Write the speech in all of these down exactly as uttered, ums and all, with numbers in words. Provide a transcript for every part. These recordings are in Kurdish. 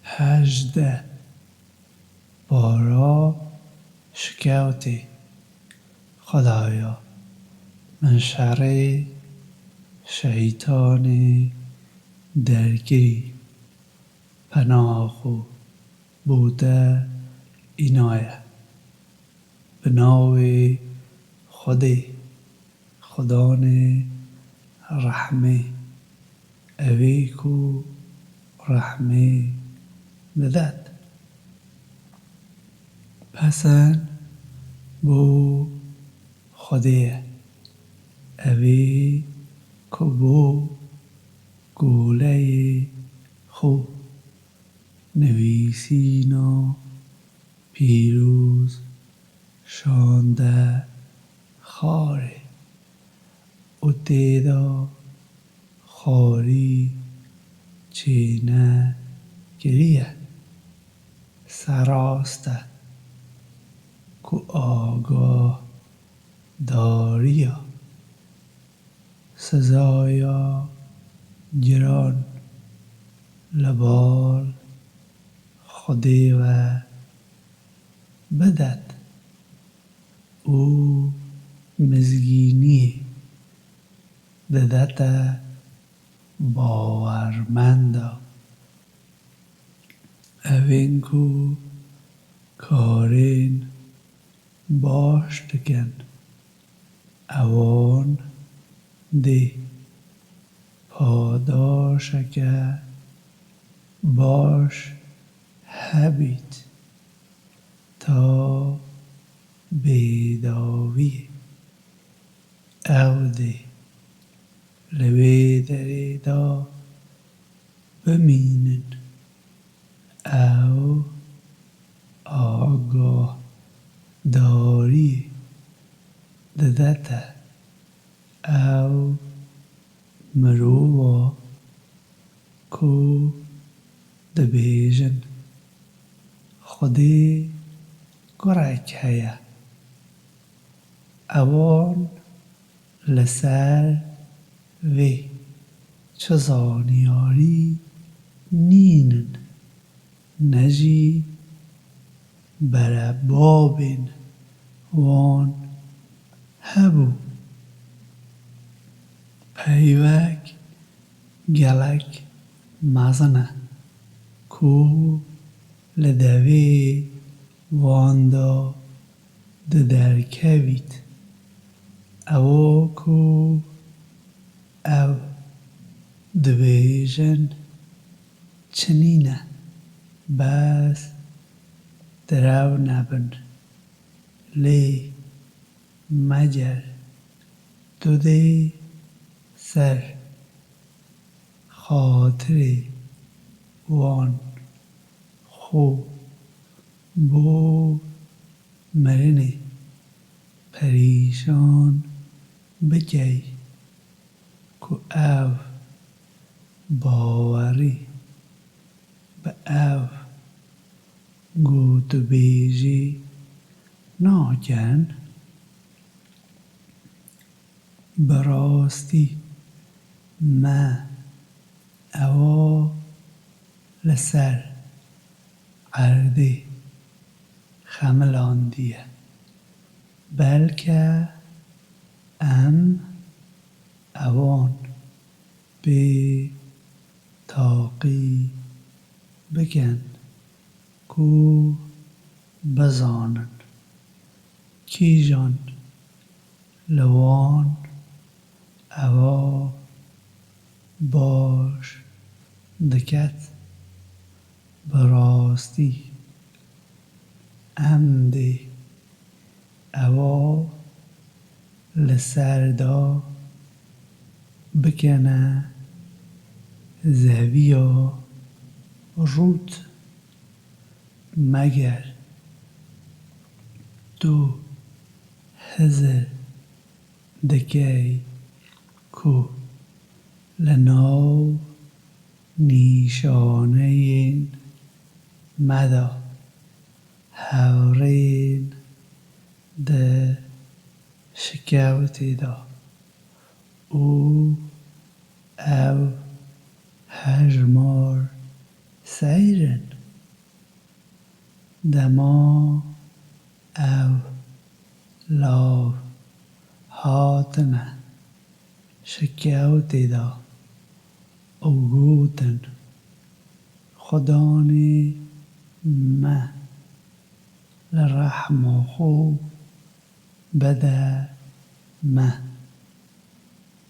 Hejdeh. Bara şikewtê. Xwedaya, min şerê şeytanê derkirî, pena xwe bo te înaye. Bi navê Xwedê, Xudanê rehmê, ewê ku rehmê bidet. Pesen bo Xwedê ye, ewê ku bo goleyê xwe nivîsîna pîroz şande xarê û tê de xarî çênekiriye. Serast e ku agahdariya sizaya giran li bal Xwedê ve bidet û mizgîniyê didete bawermenda. Ewên ku karên baş dikin, ewan dê padaşeke baş hebît ta bêdawiyê. Ew dê li wê derê de bimînin. Ew agahdariye didete. Ew mirova ku dibêjin, Xwedê kurek heye. Ewan li ser vê çi zanyarî nînin, ne jî berebabên wan hebû. Peyvek gelek mezin e ku li devê wan de di derkevît. Ew ku ew dibêjin çi nîne, bes direw nebin. Lê meger tu dê ser xatirê wan xwe bo mirinê perîşan bikey ku ev bawerî bi ev gotûbêjî nakin. Bi rastî me ewa li ser erdê xemilandiye. Belke em ewan pê taqî bikin ku bizanin kîjan li wan ewa baş diket. Bi rastî em dê ewa li ser de bikene zeviya rût. Meger tu hizir dikey ku li nav nîşaneyên me de hevrên di şikewtê de û ev hejmar seyr in. Dema ew lav hatine şikewtê de û gotin, Xudanê me li rehma xwe bide me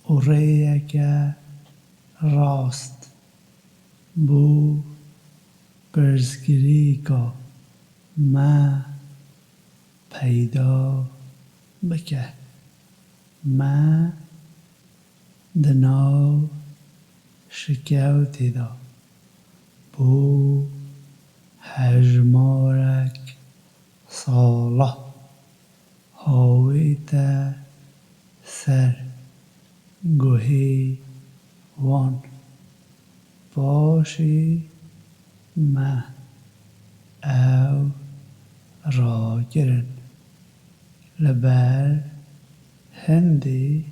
û rêyeke rast bo pirsgirêka me peyda bike. Me di nav şikewtê de bo hejmarek sala hawête ser guhê wan. Paşê me ew rakirin li ber hindê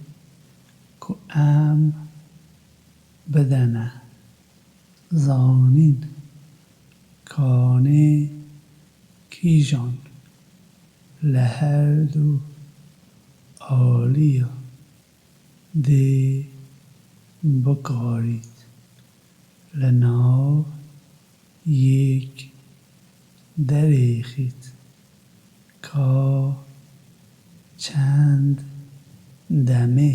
ku em bidene zanîn kanê kîjan li her du aliya dê bikarît li nav yek derêxît ka çend demê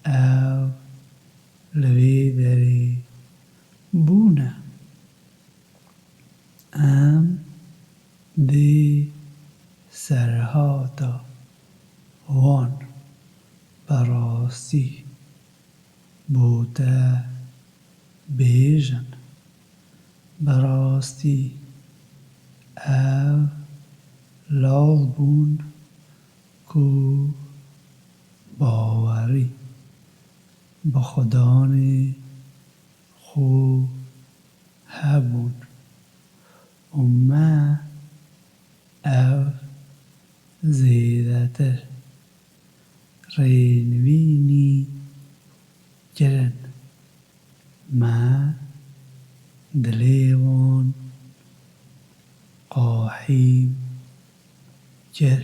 ew li vê derê bûne. Em dê serhata wan bi rastî bo te bêjin. Bi rastî ev lav bûn ku bawerî bi Xudanê xwe hebûn û me ev zêdetir rênvînî kirin. Me dilê wan qahîm kir.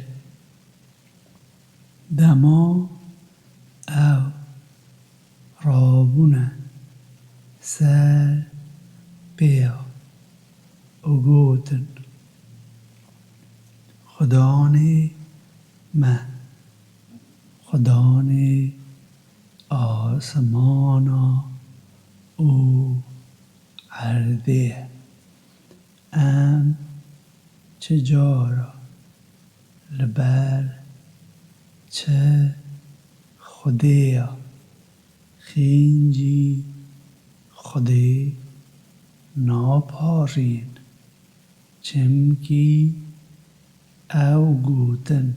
Dema ew rabûne ser pêya û gotin, Xudanê me, Xudanê asimana û erdê ye. Em çi cara li ber çi Xwedêya xêncî Xwedê naparîn, çimkî ew gotin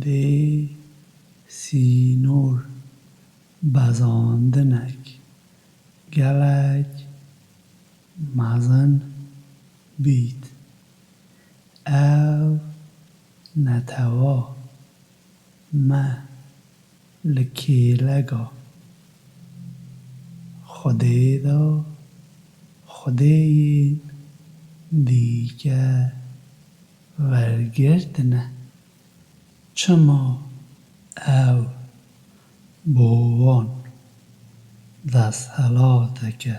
dê sînor bezandinek gelek mezin bît. Ev netewa me li kêleka Xwedê de xwedêyên dîke wergirtine. Çima ew bo wan desthilateke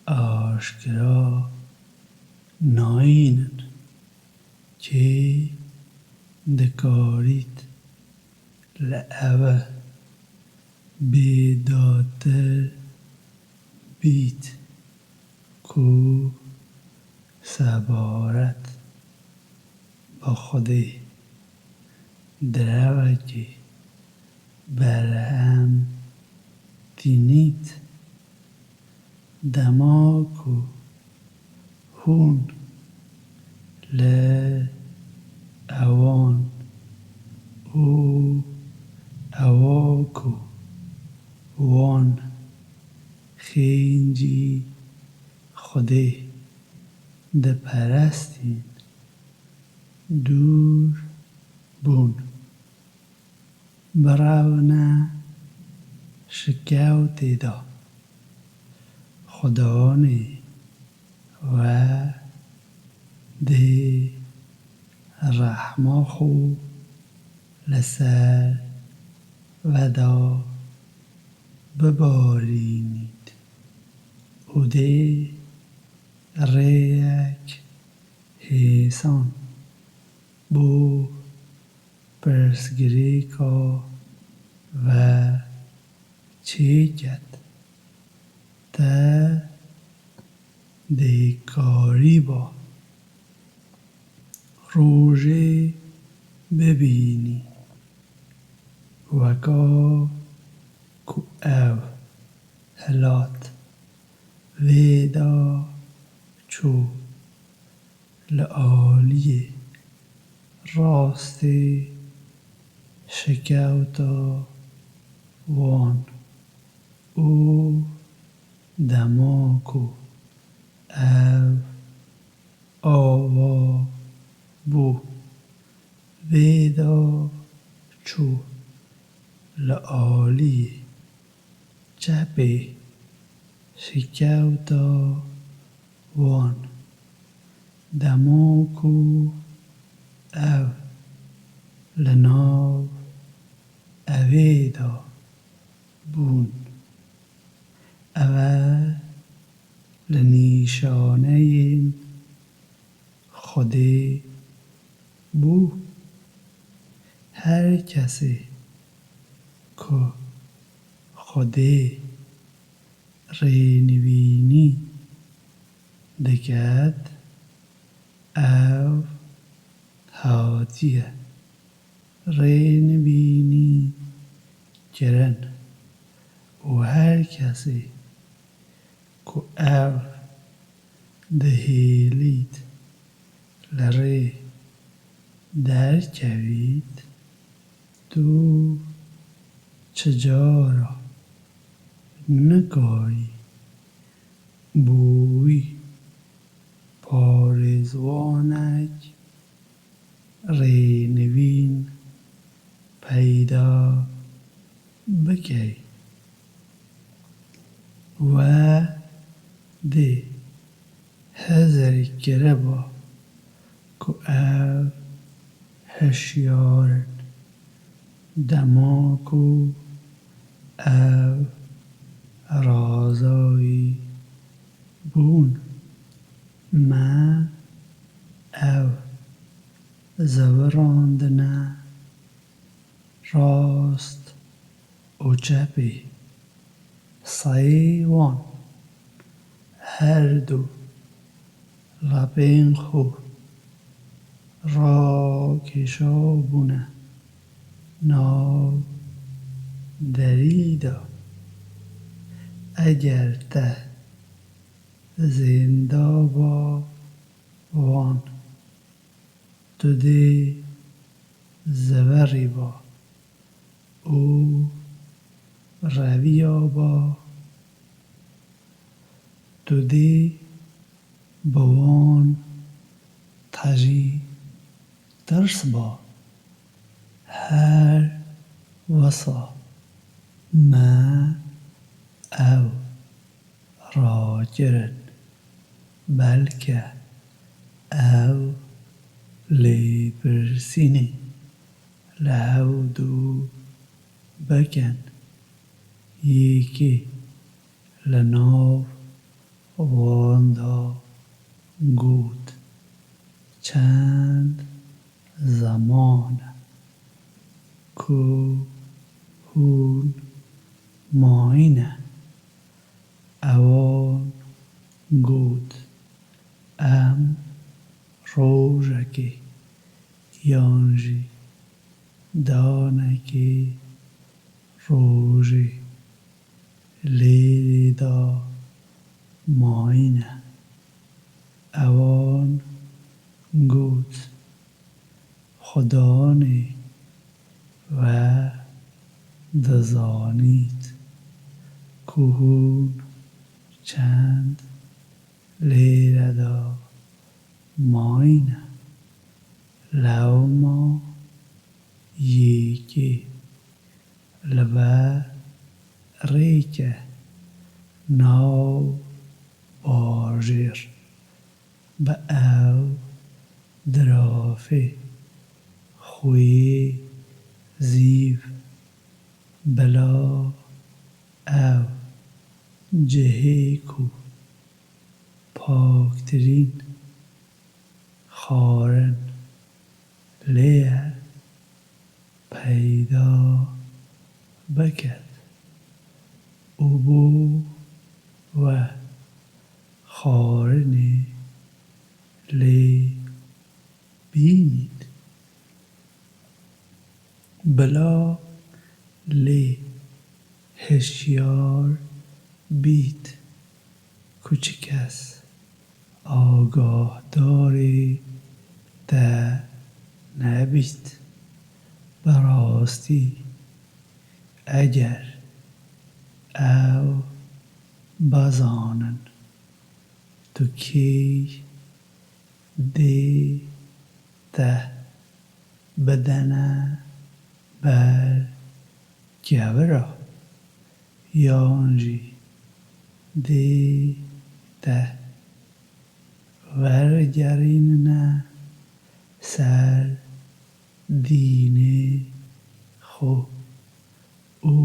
aşkira nayînin? Kê dikarît li eve bêdatir bît ku sebaret bi Xwedê direvekê berhem tînît? Dema ku hûn li ewan û ewa ku wan xêncî Xwedê diperestîn dûr bûn. Birevne şikewtê de Xudanê we Dê rehma xwe li ser ve de bibarînît û dê rêyek hêsan bo pirsgirêka ve çêket. Te dê karîba rojê bibînî, weka ku ev hilat vê de çû, li aliyê rastê şikewta wan û dema ku ev ava bû, vê de çû, li aliyê çepê şikewta wan. Dema ku ev li nav evê de bûn, ev e li nîşaneyên Xwedê bû. Her kesê ku Xwedê rênivînî diket, ev hatiye rênivînî kirin û her kesê ku ev dihêlît li rê derkevît, tu çi cara nikarî bo wî parêzwanek rênivîn peyda bikey. We dê hizir kiriba ku ev hişyar in. Dema ku ev razayî bûn, me ev zevirandine rast û çepê seyê wan her du lepên xwe rakêşabûne nav derî de. Eger te zêndaba wan, tu dê zeverîba û reviyaba, tu dê bi wan tejî tirs ba. Her wisa me ew rakirin. Belke ew lêpirsînê li hev du bikin. Yekê li nav wan de got, çend zeman e ku hûn mayî ne. Ewan got, em rojekê yan jî danekê rojê lêrê de mayî ne. Ewan got, Xudanê we dizanît ku hûn çend lêre de mayî ne. Lewma yekê li we rê ke nav bajêr, bi ew fê xweyê zîv, bila ew cihê ku paktirîn xwarin lê ye, peyda biket û bo we xwarinê lê bînît. Bila lê hişyar bît ku çi kes agahdarê te nebît. Bi rastî, eger ew bizanin tu kê yî, dê te bidene ber kevira, yan jî dê te wergerînine ser dînê xwe û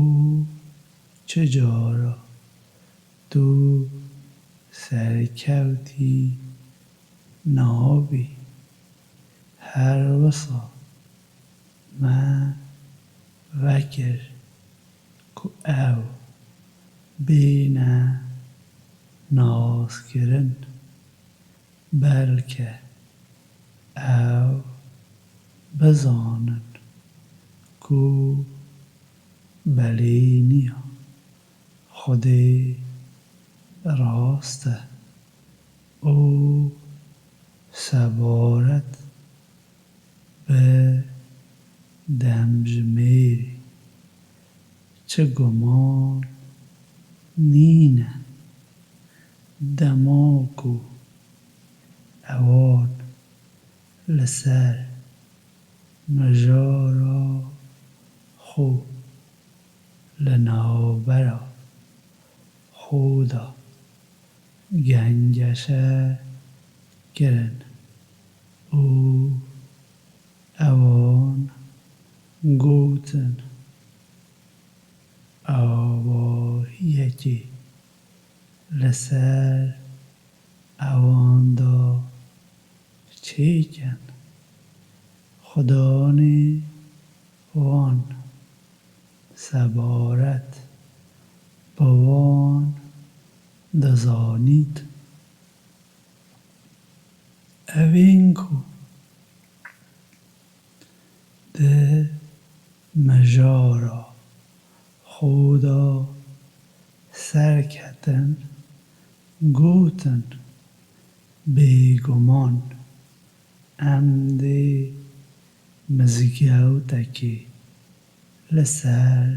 çi cara tu serkevtî nabî. Her wisa me vekir ku ew bêne naskirin. Belke ew bizanin ku belê niya, Xwedê rast e û sebaret bi demjimêrê çi guman nîne. Dema ku ewan li ser mijara xwe li navbera xwe de gengeşe kirin û ewan gotin, Avahiyekê li ser ewan de çêkin. Xudanê wan sebaret bi wan dizanît. Evên ku di mijara xwe de serketin, gotin, Bêguman em dê mizgewtekê li ser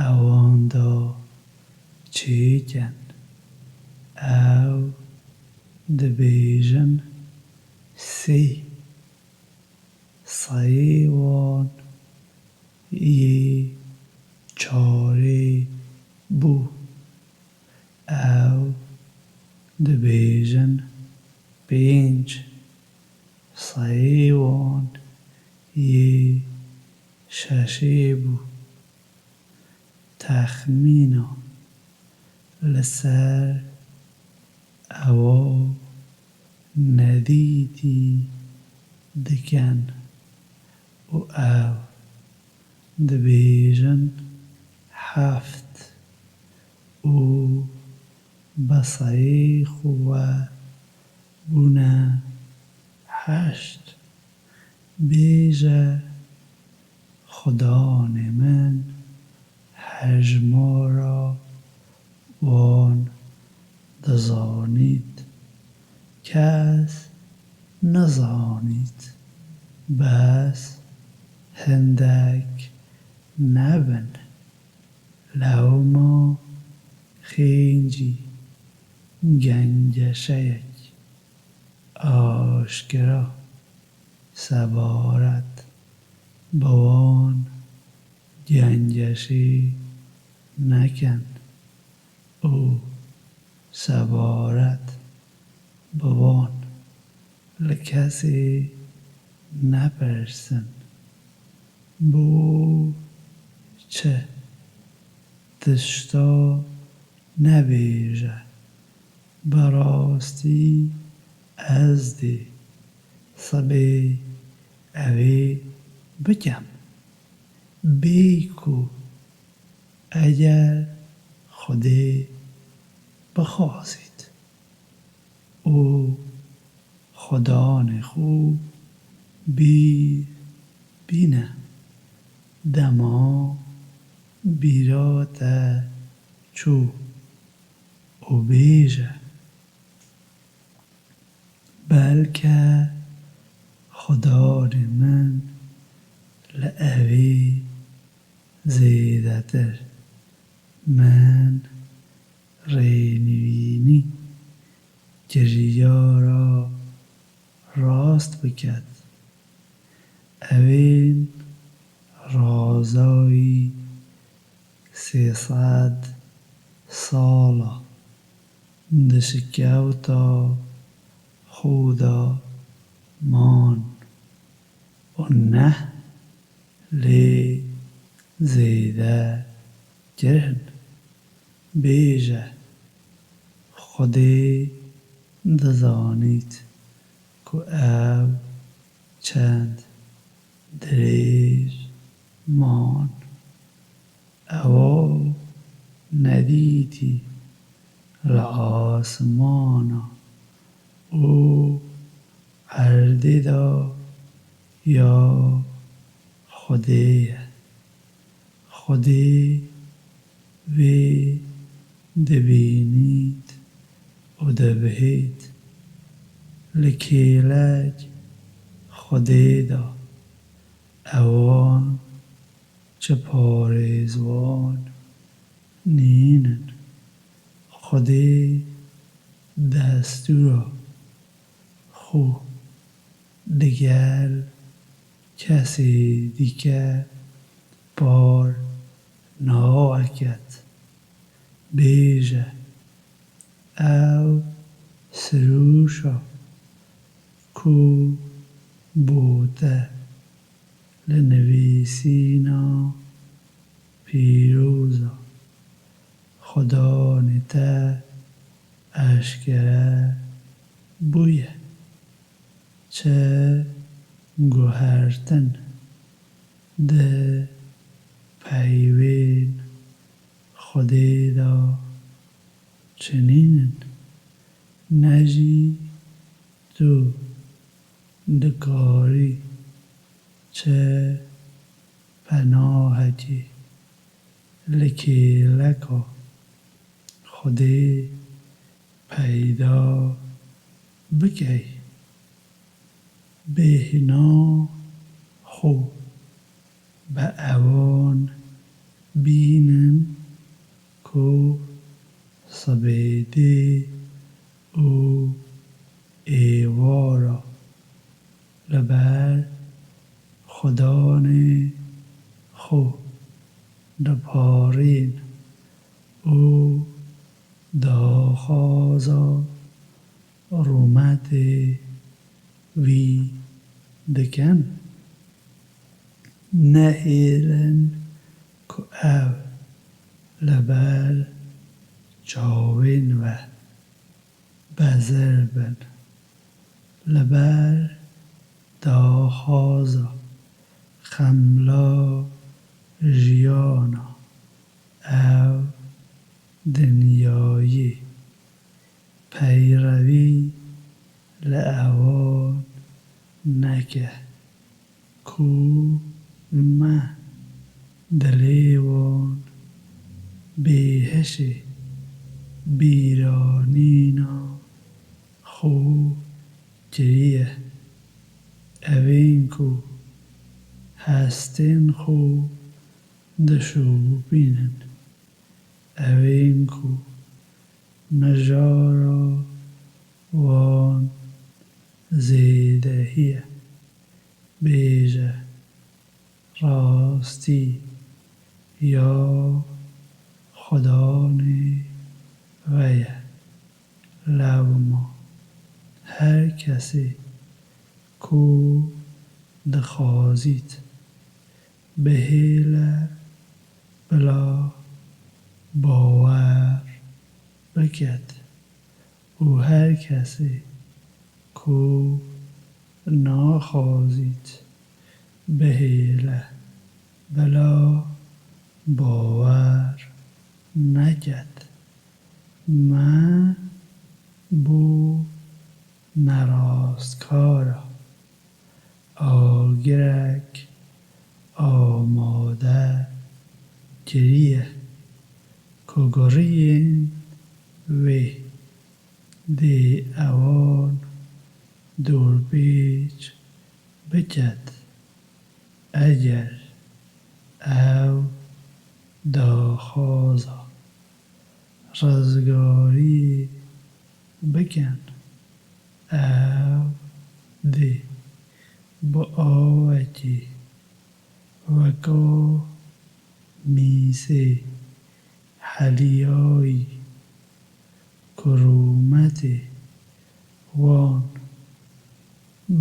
ewan de çêkin. Ew dibêjin, Sê seyê wan yê çarê bû. Ew dibêjin, Pênc seyê wan yê şeşê bû. Texmînan li ser ewa nedîtî dikin û ew dibêjin, Heft û bi seyê xwe bûne heşt. Bêje, Xudanê min hejmara wan dizanît, kes nizanît, bes hindek nebin. Lewma xêncî gengeşeyek aşkera sebaret bi wan gengeşî nekin û sebaret bi wan li kesê Nepirsin, bo çi? Tişta nebêje, bi rastî ez dê sibê evê bikem. Bê ku eger Xwedê bixwazît û xudanê xwe bîr bîne, dema bîra te çû û bêje, belke xudanê min li evê zêdetir min rênivînî kiryara rast biket. Evên razayî sê sed sala di şikewta xwe de man û neh lê zêde kirin. Bêje, Xwedê dizanît ku ew çend dirêj man. Ewa nedîtî li asmana û erdê de ya Xwedê ye. Xwedê vê dibînît û dibihêt. Li kêlek Xwedê de ewan çi parêzwan nînin. Xwedê destûra xwe digel kesê dîke par naeket. Bêje, ew sirûşa ku bo te li nivîsîna pîroza xudanê te eşkere bûye. Çi guhertin di peyvên Xwedê de çinînin, ne jî tu dikarî çi penahekî li kêleka Xwedê peyda bikey. Bêhna xwe bi ewan bînin ku sibê dê û êvara li ber xudanê xwe diparîn û daxwaza rûmetê wî dikin. Nehêlin ku ew li ber çavên we bezir bin. Li ber daxwaza xemla jiyana ev dinyayê peyrevî li ewan neke ku me dilê wan bêhişê bîranîna xwe kiriye. Evên ku hestên xwe dişopînin, evên ku mijara wan zêdehî ye, bêje, rastî ya xudanê we ye. Lewma her kesê ku dixwazît bihêle bila bawer biket û her kesê ku naxwazît bihêle bila bawer neket. Me bû nerastkara agirek amade kiriye ku guriyên wê dê ewan dorpêç biket. Eger ew daxwaza rizgariyê bikin, ew dê bi awekî weka mîsê heliyayî ku rûmetê wan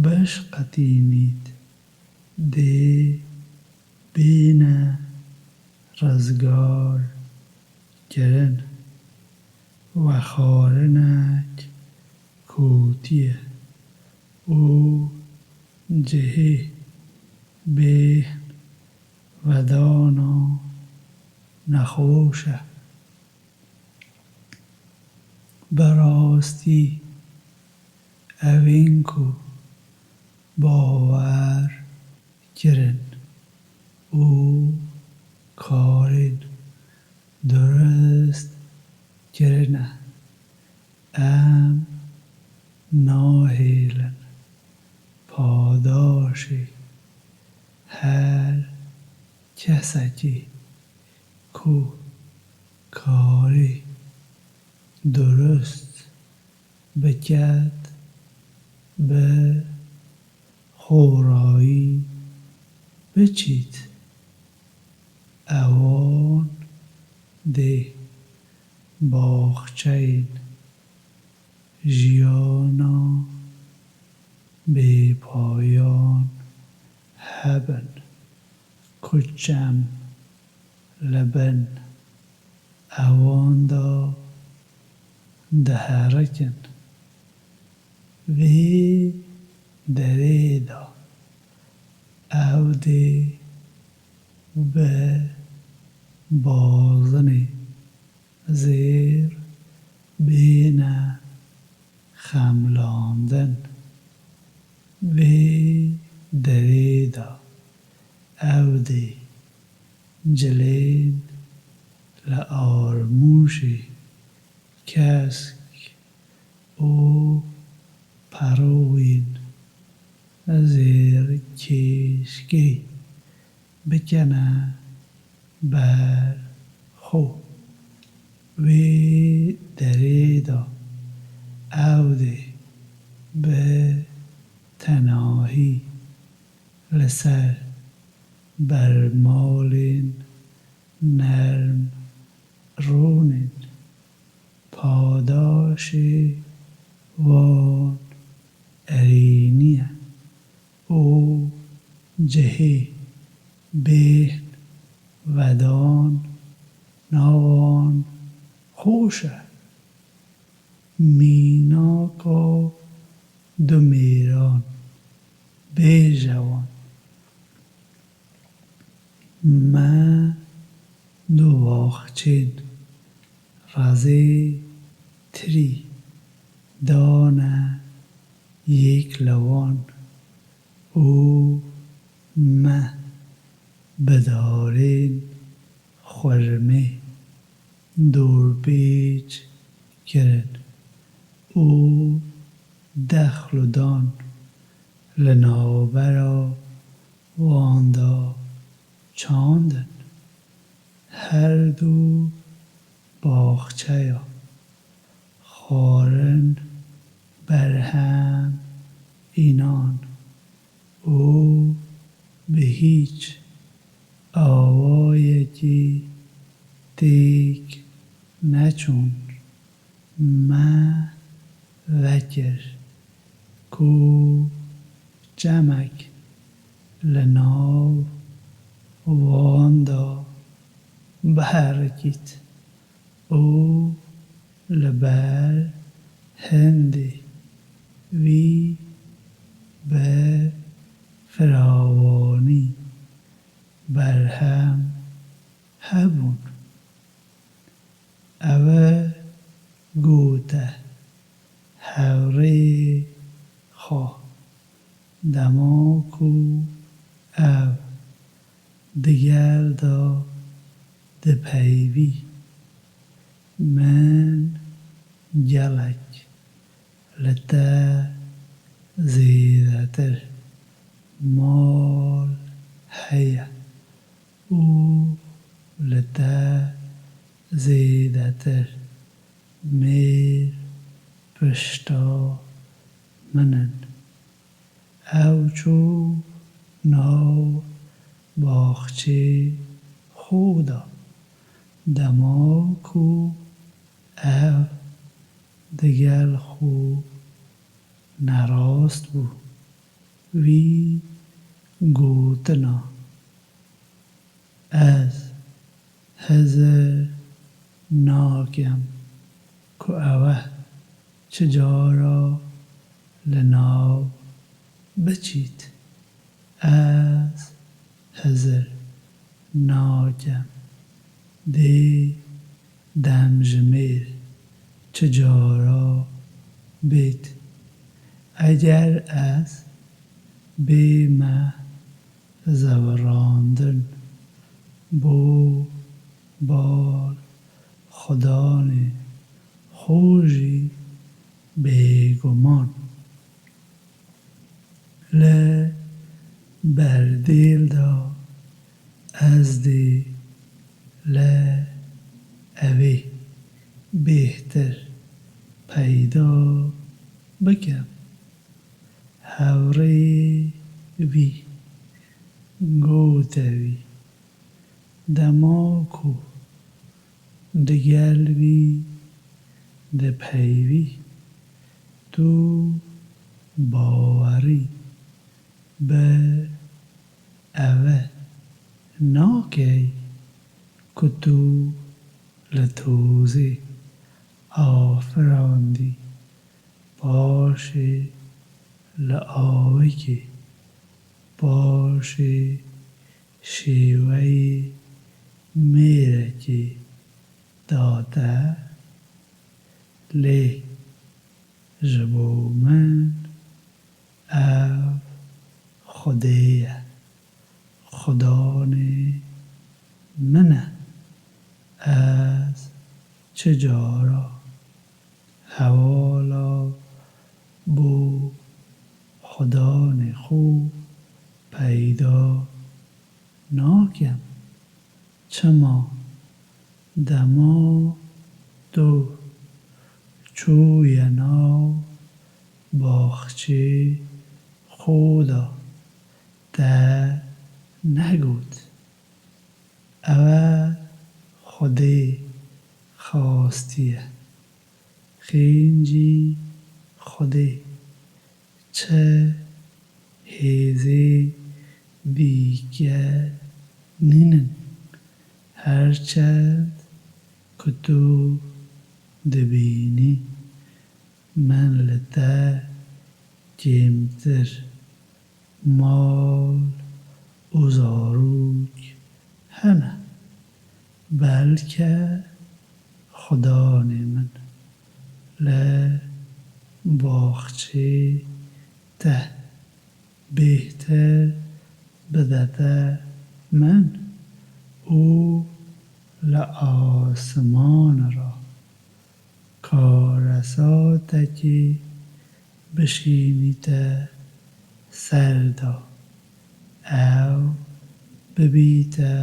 bişqetînît, dê bêne rizgar kirin. Vexwarinek kotiye û cihê bêhn vedana nexweş e. Bi rastî ew ên ku bawer kirin û karên durist kirine, em nahêlin padaşê her kesekî ku karê durist biket, bi xorayî biçît. Ewan dê baxçeyên jiyana bêpayan hebin ku çem li bin ewan de diherikin. Vê derê de ew dê bi bazinê zêr bêne xemlandin. Vê derê de ew dê cilên li armûşê kesk û peroyên zêrkêşkê bikene ber xwe. Wê derê de ew dê bi tenahî li ser bermalên nerm rûnên. Padaşê wan erênî ye û cihê bêhn vedan nawan xweş e. Mînaka du mêran bêje wan. Me du baxçên rezê tirî dane yek li wan û me bi darên xurmê dorpêç kirin û dexl û dan li navbera wan de çandin. Her du baxçeya xwarin berhem înan û bi hîç awayekî têk neçûn. Me vekir ku çemek li nav wan de biherikît û li ber hindê wî bi firawanî berhem hebûn. Ew e gote hevrêyê xwe, dema ku ev digel de dipeyivî, min gelek li te zêdetir mal heye û li te zêdetir mêr pişta min in. Ew çû nav baxçê xwe de, dema ku ev digel xwe nerast bû. Wî gotina, Ez hizir nakim ku ew e çi cara li nav biçît. Ez hizir nakim dê demjimêr çi cara bêt. Eger ez bême zevirandin bo bal xudanê xwe jî bêguman. Li berdêl de ez dê li ewê bêhtir peyda bikim. Hevrêyê wî gote wî, dema ku digel wî dipeyivî, tu bawerî bi ev e nakey ku tu li tozê afirandî, paşê li awikê, paşê şêweyê mêrekê da te, lê ji bo min ev Xwedê ye, Xudanê min e. Ez çi cara hevala bo Xudanê xwe peyda nakim. Çima dema tu çûye nav baxçê xwe de te negot, Ew e Xwedê xastiye, xêncî Xwedê çi hêzê dîke nînin. Her çend ku tu dibînî min li te kêmtir mal û zarok hene. Belke Xudanê min li baxçê te bêhtir bidete min û li asman re karesatekê bişînîte ser de, ew bibîte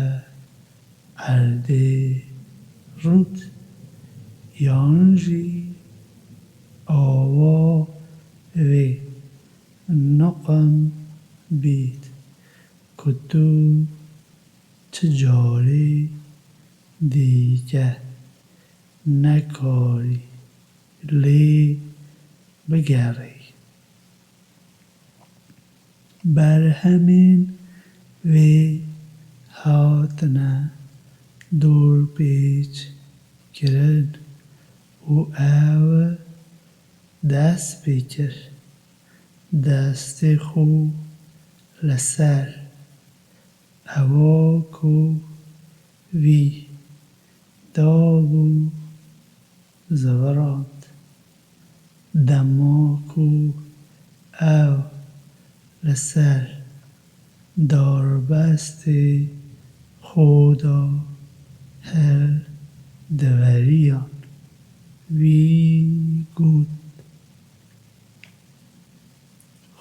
erdê rût, yan jî awa vê nuqim bît ku tu çi carê dîke nekarî lê bigerî. Berhemên Wê hatine dorpêç kirin û ew dest pê kir destê xwe li ser ewa ku wî dabû zivirand. Dema ku ew li ser darbestê xwe de hildiveriyan, wî got,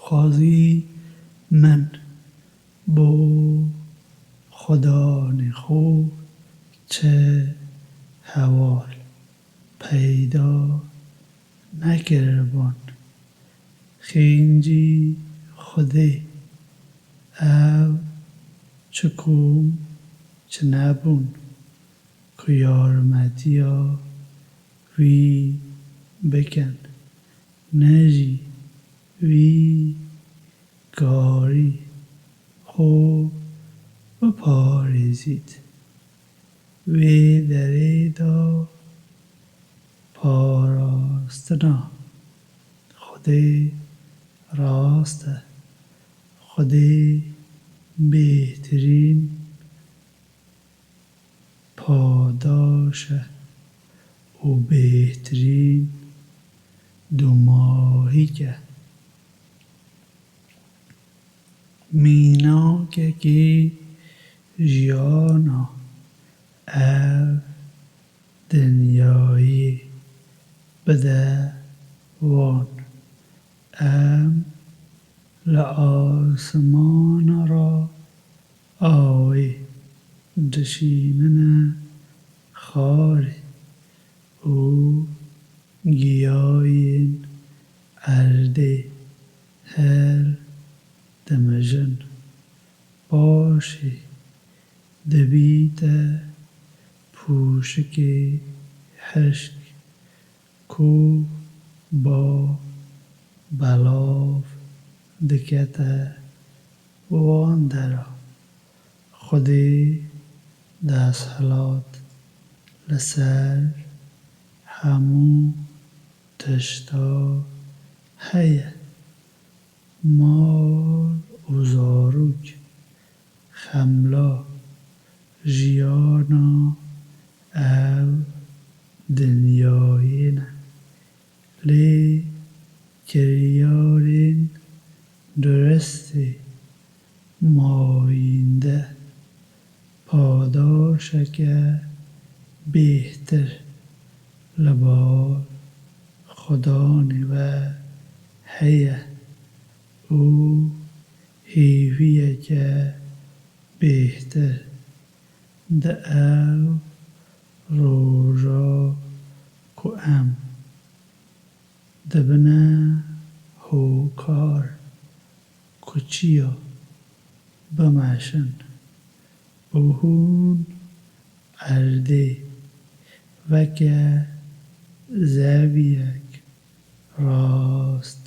Xwezî min bo xudanê xwe çi heval peyda nekiribûn. Xêncî Xwedê ew çi kom çi nebûn ku yarmetiya wî bikin, ne jî wî karî xwe biparêzît. Wê derê de parastina Xwedê rast e. Xwedê bêhtirîn padaş e û bêhtirîn dûmahîk e. Mînakekî jiyana ev dinyayê bide wan. Em li asimana re awê dişînine xarê û giyayên erdê hildimijin. Paşê dibîte pûşikê hişk ku ba belav dikete wan dera. Xwedê desthilat li ser hemû tişta heye. Mal û zarok xemla jiyana ev dinyayê ne. Lê kiryarên duristê mayînde padaşeke bêhtir li bar xudanê we heye û hêviyeke bêhtir di ev roja ku em dibine hokar ku çiya bimeşin û hûn erdê weke zeviyek rast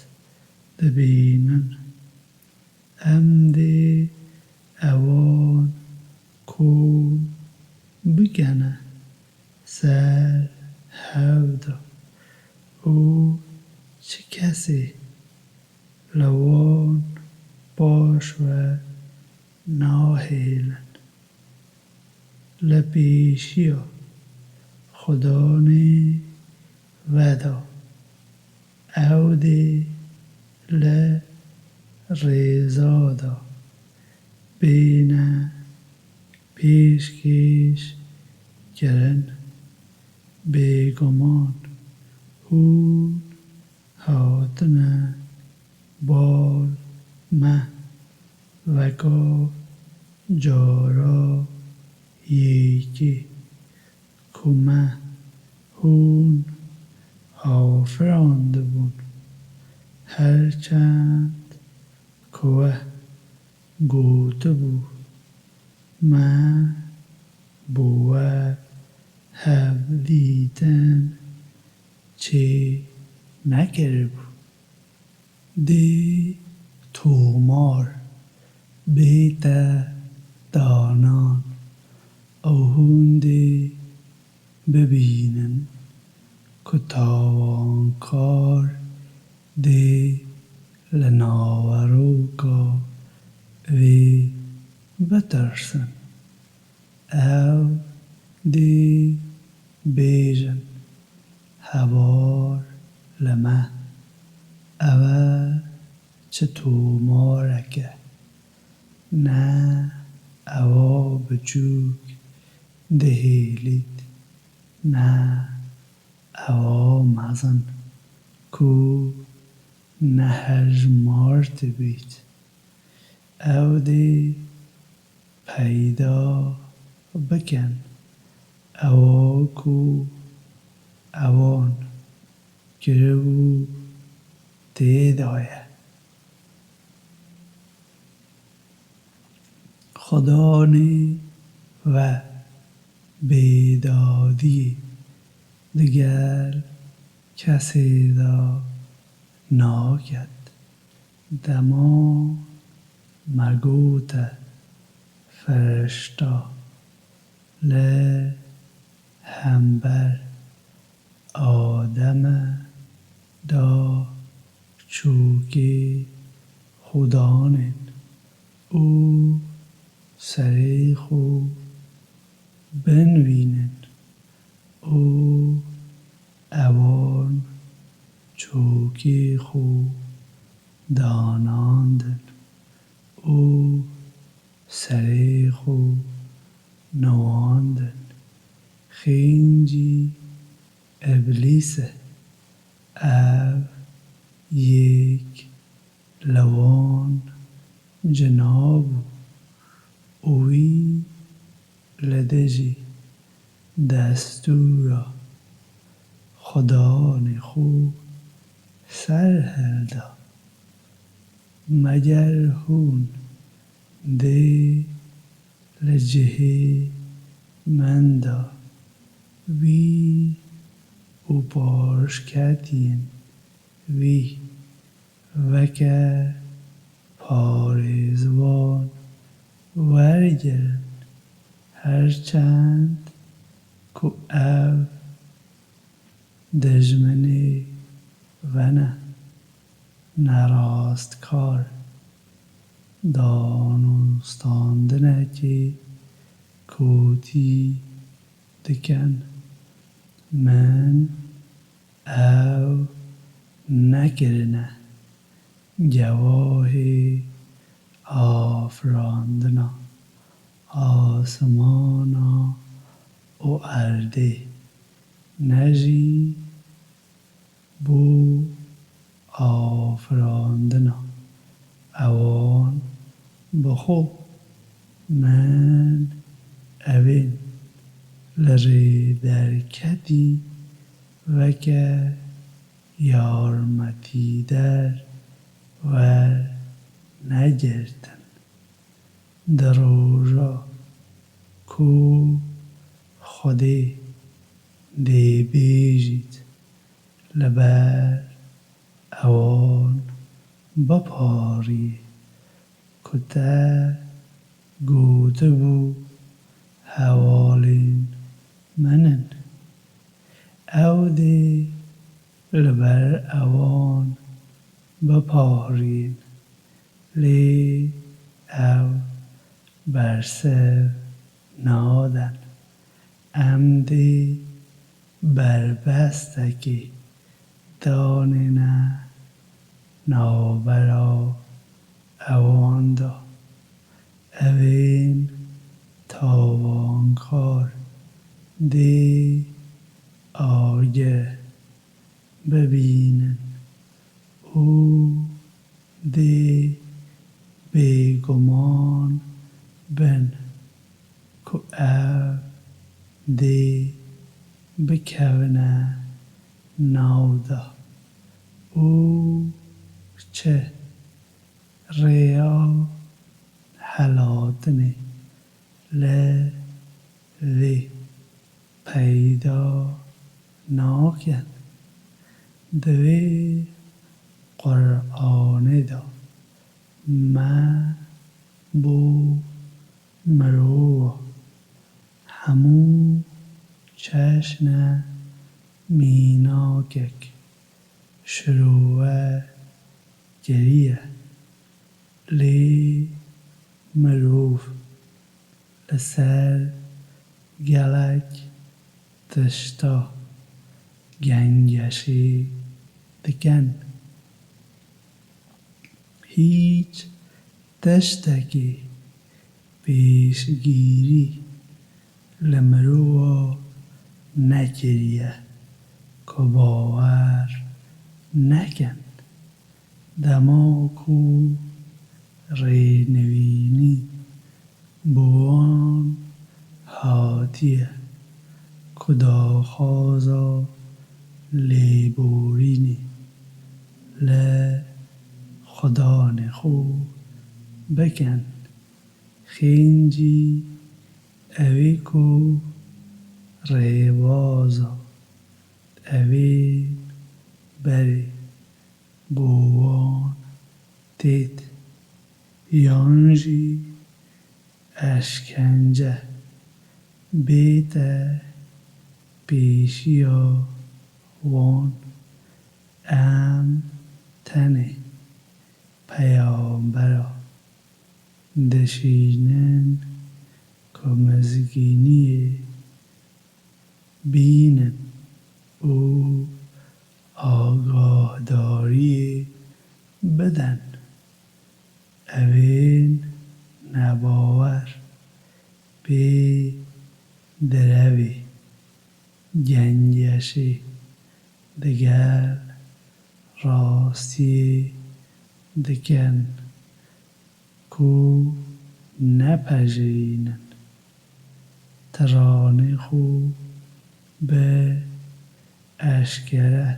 dibînin. Em dê ewan kom bikene ser hev de û çi kesê li wan paş ve nahêlin. Li pêşiya xudanê veda. Ew dê li rêza de bêne pêşkêş kirin. Bêguman hûn hatine bal me, weka cara yekê ku me hûn afirandibûn, her çend ku we gotibû, me bi we hevdîtin çê nekiribû. Dê tomar bête danan û hûn dê bibînin ku tawankar dê li naveroka vê bitirsin. Ew dê bêjin, heval li me, ev e çi tomarek e? Ne ewa biçûk dihêlît, ne ewa mezin ku nehejmart dibît. Ew dê peyda bikin ewa ku ewan kiribû tê de ye. Xudanê ve bêdadiyê digel kesê de naket. Dema me gote firişta li hember Ademe da çûkê xwe danên û serê xwe binvînin û ewan çûkê xwe danandin û serê xwe newandin. Xêncî Îblîs e. Ev yek li wan cina bû û wî li dijî destûra Xudanê xwe ser hilda. Meger hûn dê li cihê min de wî û paşketiyên wî weke parêzvan wergirin, her çend ku ev dijminê we ne, nerastkar danûstandinekê kotî dikin. Min ew nekirine gewahê afirandina asimana û erdê, ne jî bo afirandina ewan bi xwe. Min evên li rê derketî weke yarmetîder wernegirtin. Di roja ku Xwedê dê bêjît, li ber ewan biparî ku te gotibû, hevalên min in. Ew dê li ber ewan biparîn, lê ew bersiv nadin. Em dê berbestekê danêne navbera ewan de. Evên tawankar dê agir bibînin û dê bêguman bin ku ev dê bikevine nav de û çi rêya helatinê li vê peyda nakin. Di vê Quranê de me bo kek şirove kiriye. Lê mirov li ser gelek tişta gengeşê dikin. Hîç tiştekî pêşgîrî li mirova nekiriye ku bawer nekin. Dema ku rênivînî bi wan hatiye ku daxwaza lêborînê li Xudanê xwe bikin, xêncî ew ê ku rêbaza ew ê berê bo wan têt, yan jî eşkence bête pêşiya wan. Em tenê peyambera dişînin ku mizgîniyê bînin û agahdariyê bidin. Evên nebawer pê direvê gengeşê digel rastiyê dikin ku nepejirînin. Tiranê xwe bi eşkere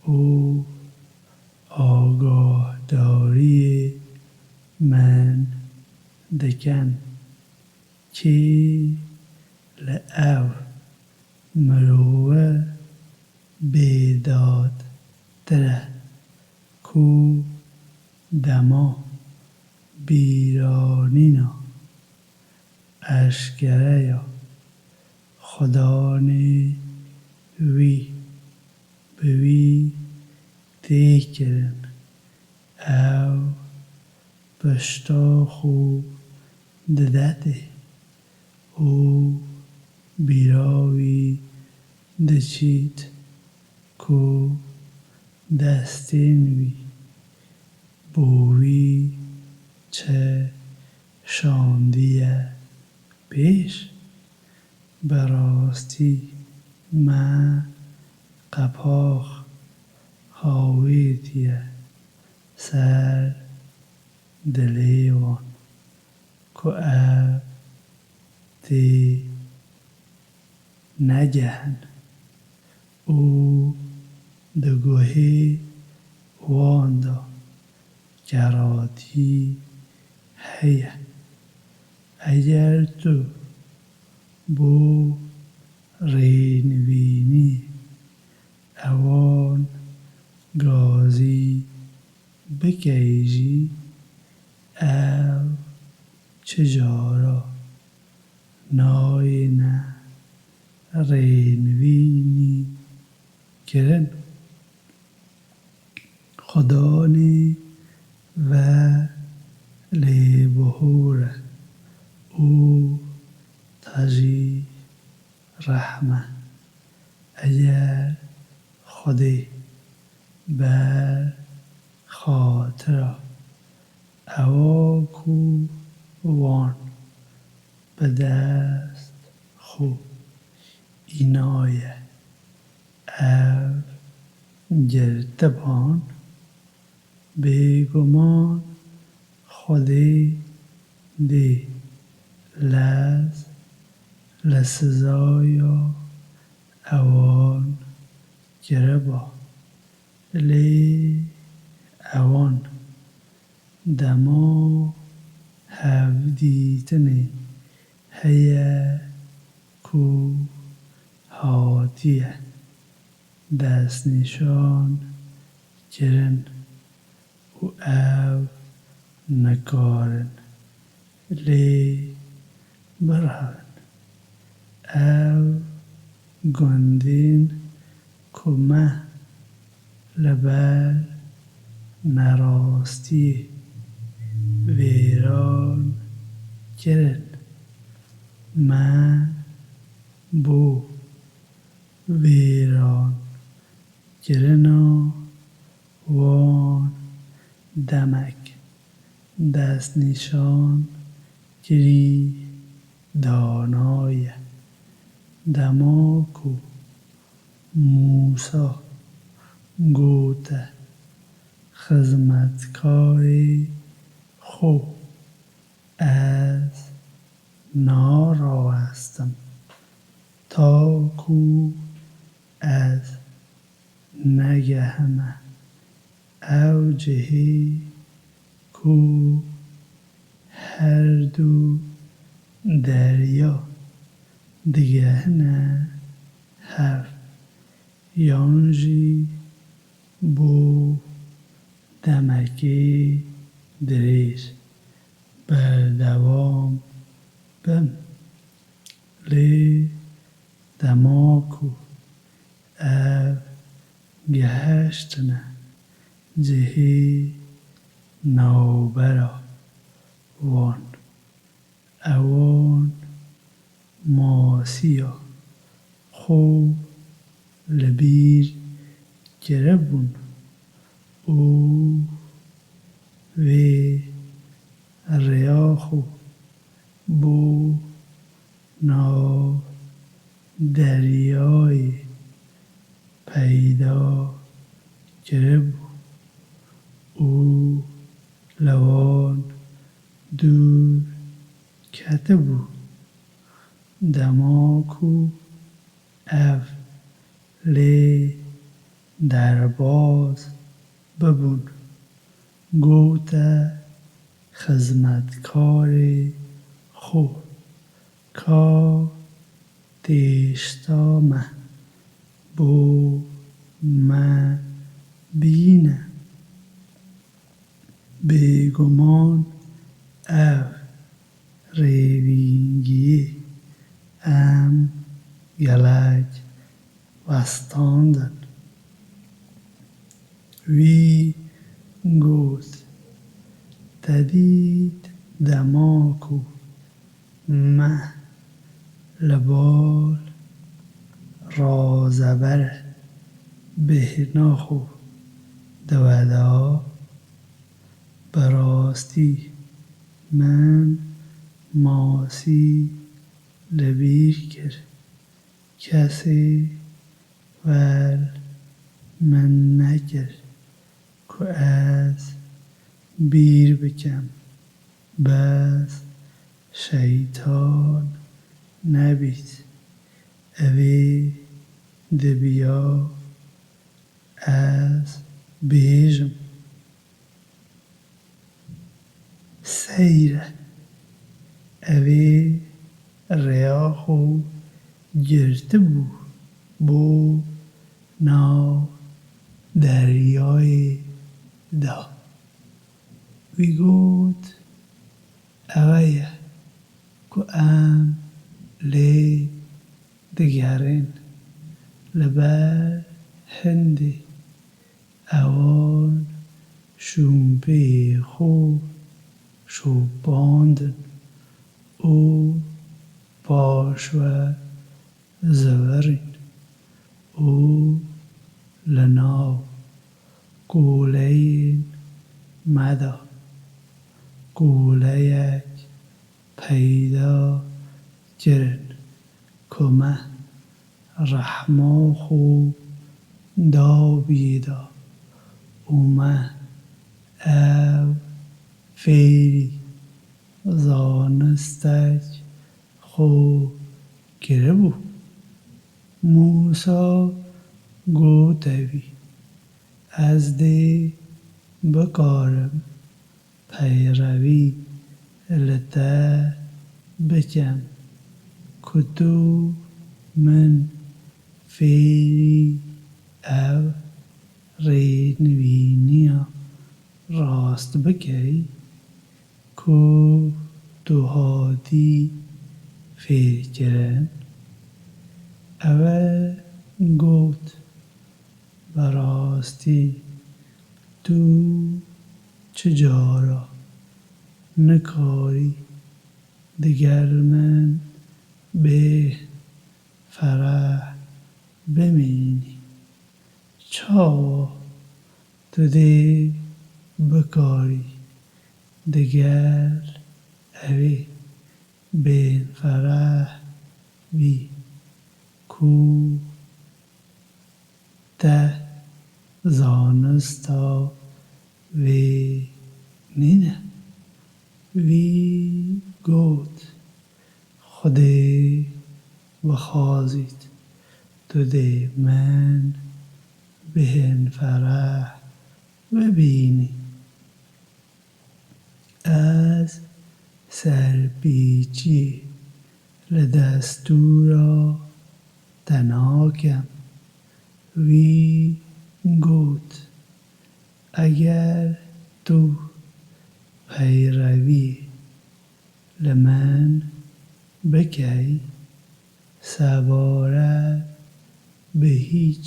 û agahdariyê min dikin. Kê li ev mirove bêdadtir e ku dema bîranîna eşkereya Xudanê wî bi wî tê kirin, ew pişta xwe didetê û bîra wî diçît ku destên wî bo wî çi şandiye pêş. Bi rastî me qepax hawîtiye ser dilê wan ku ev tê negehin û di guhê wan de keratî heye. Eger tu bo rênivînî ewan gazî bikey jî, ew çi cara nayêne rênivînî kirin. Xudanê ve lêbihûr e û te jî rehm e. Eger Xwedê ber xatira ewa ku wan bi dest xwe înaye ev girtiban, bêguman Xwedê dê lez li sizaya ewan kiriba. Lê ewan dema hevdîtinê heye ku hatiye destnîşan kirin û ew nikarin lê birevin. Ew gundên ku û me li ber nerastiyê vêran kirin. Me bo vêran kirina wan demek destnîşan kirî danaye. Dema ku Mûsa gote xizmetkarê xwe, Ez narawestim, ta ku ez negehime ew cihê ku her du derya digehine hev, yan jî bo demekê dirêj berdewam bim. Lê dema ku ev gehiştine cihê navbera wan, ewan masiya xwe li bîr kiribûn û vê rêya xwe bo nav deryayê peyda kiribû û li wan dûr ketibû. Dema ku ev lê derbaz bibûn, gote xizmetkarê xwe, Ka têşta me bo me bîne. Bêguman ev rêvîngiyê em gelek westandin. Wî got, Te dît dema ku me li bal razebere bêhna xwe di we de, bi rastî min masî li bîr kir. Kesê wer min nekir ku ez bîr bikim, bes şeytan nebît. Evê dibiya ez bêjim. Seyre, evê rêya xwe girtibû bo nav deryayê de. Wî got, Ewe ye ku em lê digerên li ber hindê ewan şûmpiyê xwe şopandin û paşve zivirîn û li nav koleyên me de koleyek peyda kirin ku me rehma xwe da bî da û me ev fêrî zanistek xwe kiribû. Mûsa gote wî, Ez dê bikarim peyrevî li te bikim ku tu min fêrî ev rênivîniya rast bikey ku tu hatî fêrkirin. Ewe got, Bi rastî tu çi cara nikarî digel min bêhn fereh bimînî? Çawa tu dê bikarî digel ewê bêhn fereh bî ku te zanista wê nîne? Wî got, Xwedê bixwazît, tu dê min bêhn fereh bibînî. Ez serpîçiyê li destûra te nakem. Wî got, Eger tu peyreviyê li min bikey, sebaret bi hîç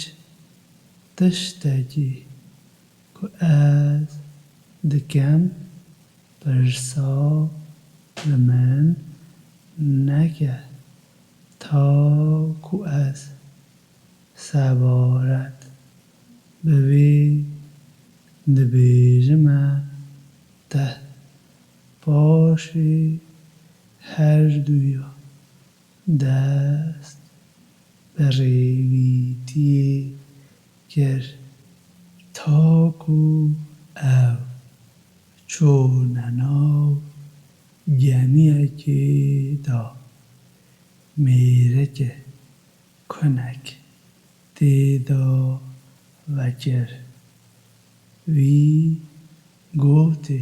tiştekî ku ez dikim, pirsa li min neke, ta ku ez sebaret bi vê dibêjime te. Paşê herduya dest bi rêwîtiyê kir, ta ku ew çûne nav gemiyekê de. Mêreke kunek tê de vekir. Wî gotê,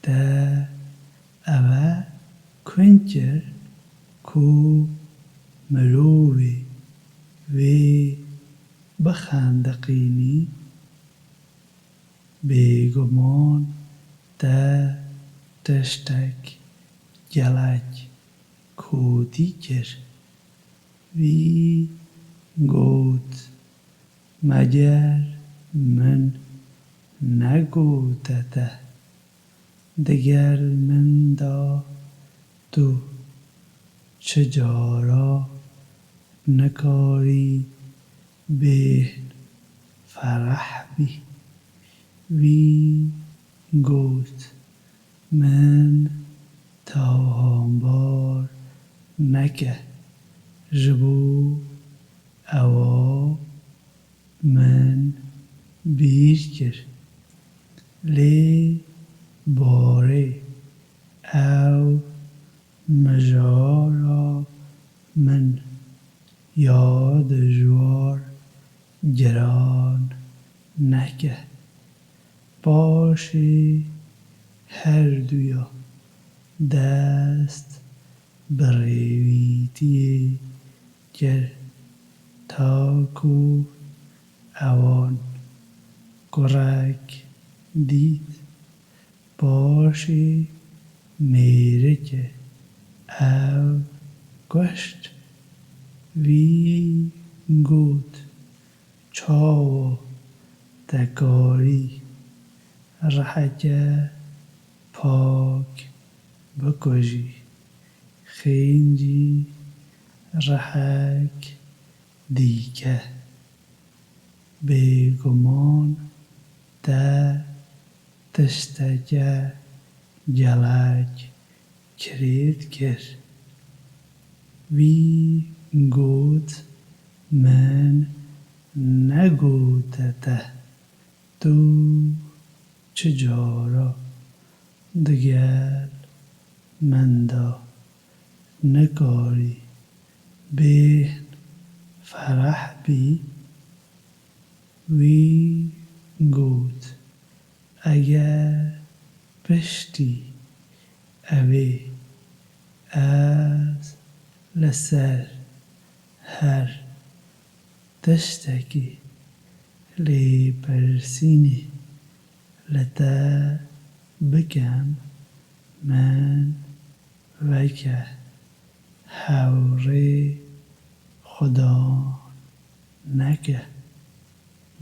Te eve kûn kir ku mirovê wê bixendiqînî? Bêguman te tiştek gelek kotî kir. Wî got, Meger min negote te, digel min de tu çi cara nikarî bêhn fereh bî? Wî got, Min te hembar neke, ji bo ewa min bîr kir. Lê barê ew mijara min ya dijwar giran neke. Paşê herduya dest bi rêwîtiyê kir, ta ku ewan kurek dît. Paşê mêrike ew kuşt. Wî got, Çawa te karî riheke pak bikujî? Xêncî rihek dîke. Bêguman te tişteke gelek kirêt kir. Wî got, Min negote te, tu çi cara digel min de nikarî bêhn fereh bî? Wî got, Eger piştî evê ez li ser her tiştekî lêpirsînê li te bikim, min weke hewrê Xudan neke.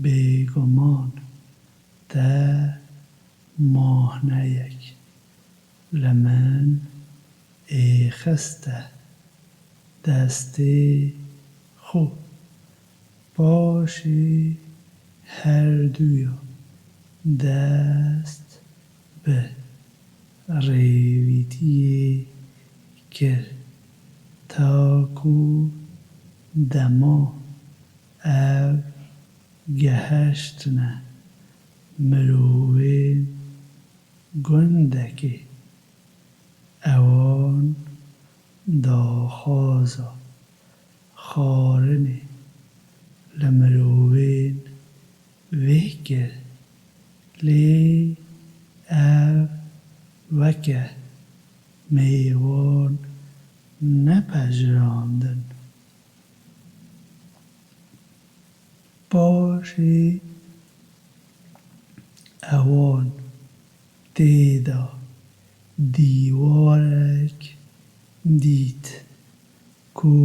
Bêguman te mahneyek li min êxiste destê xwe. Paşê herduya dest bi rêwîtiyê kir, ta ku dema ev gehiştine mirovên gundekê, ewan daxwaza xwarinê li mirovên vê kir, lê ev weke mêvan nepejirandin. Paşê ewan tê de dîwarek dît ku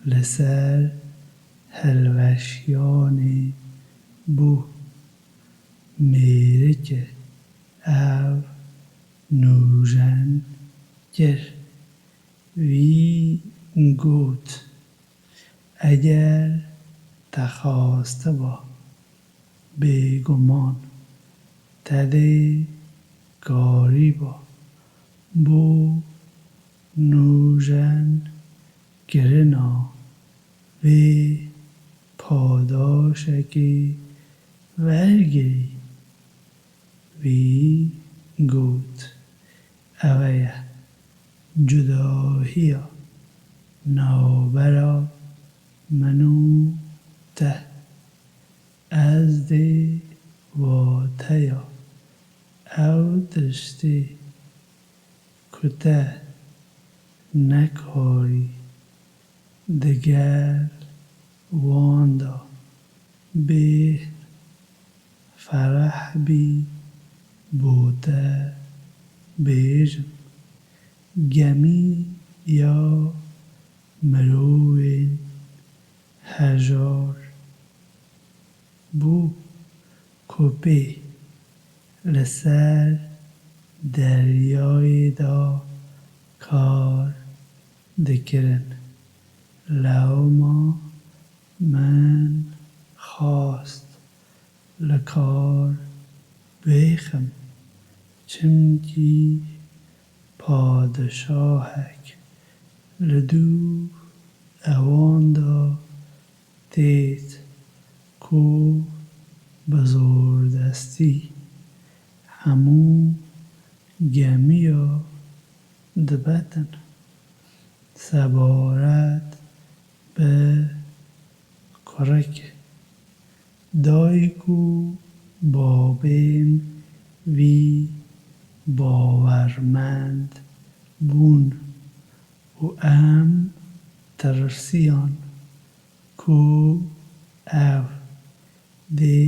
li ser hilweşiyanê bû. Mêrikê ev nûjen kir. Wî got, Eger te xastiba, bêguman te dê karîba bo nûjen kirina vê padaşekê wergirî. Wî got, Ev e cudahiya navbera min û te. Ez dê wateya ew tiştê ku te nekarî digel wan de bê fereh bî bo te bêjim. Gemî ya mirovên hejar bû ku pê li ser deryayê de kar dikirin. Lewma min xwest li kar bêxim, çimkî padişahek li dû ewan de têt ku bi zordestî hemû gemiya dibetin. Sebaret bi kurikê dayik û babên wî bawermend bûn û em tirsiyan ku ev dê